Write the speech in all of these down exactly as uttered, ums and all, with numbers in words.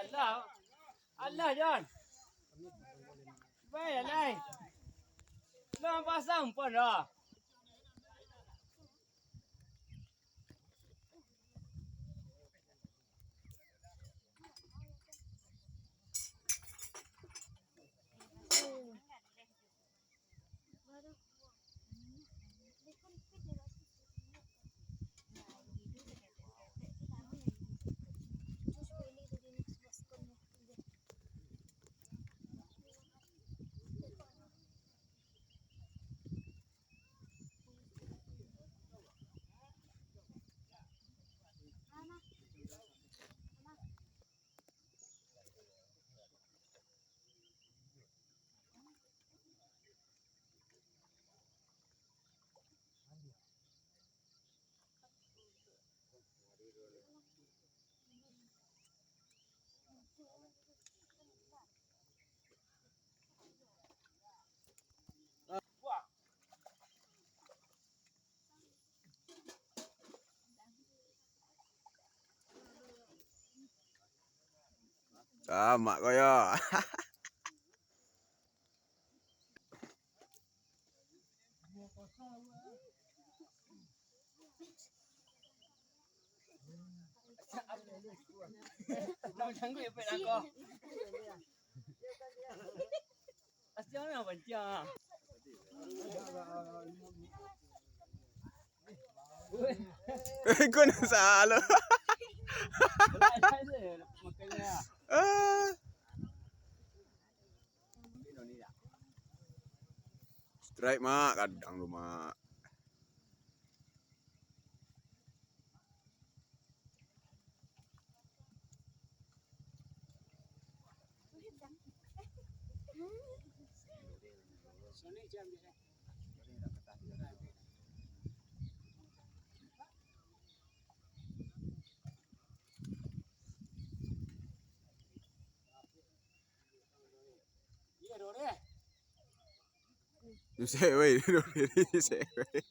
Alah, alah, Jon. Baik, alah. Lah pasang pun dah. Tamak ko yo. Ko nan salah. Ah. Strike, Mak, kadang tu, Mak. Buset, weh, buset, weh.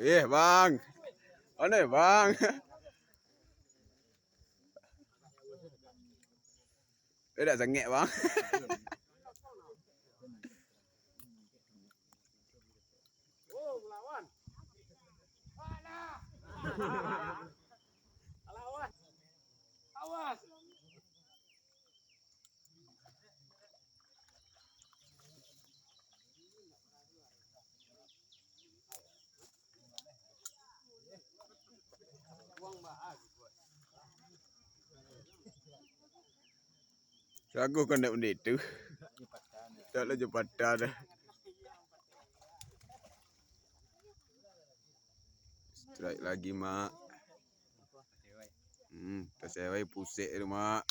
Eh, Bang. Mana, Bang? Eh, dak sangek, Bang. Oh, melawan. Alah. Lawan. Awas. Sago kau ndak benda itu. Tak lah jo patah dah. Strike lagi, Mak. Hmm, tasewai pusek tu, Mak.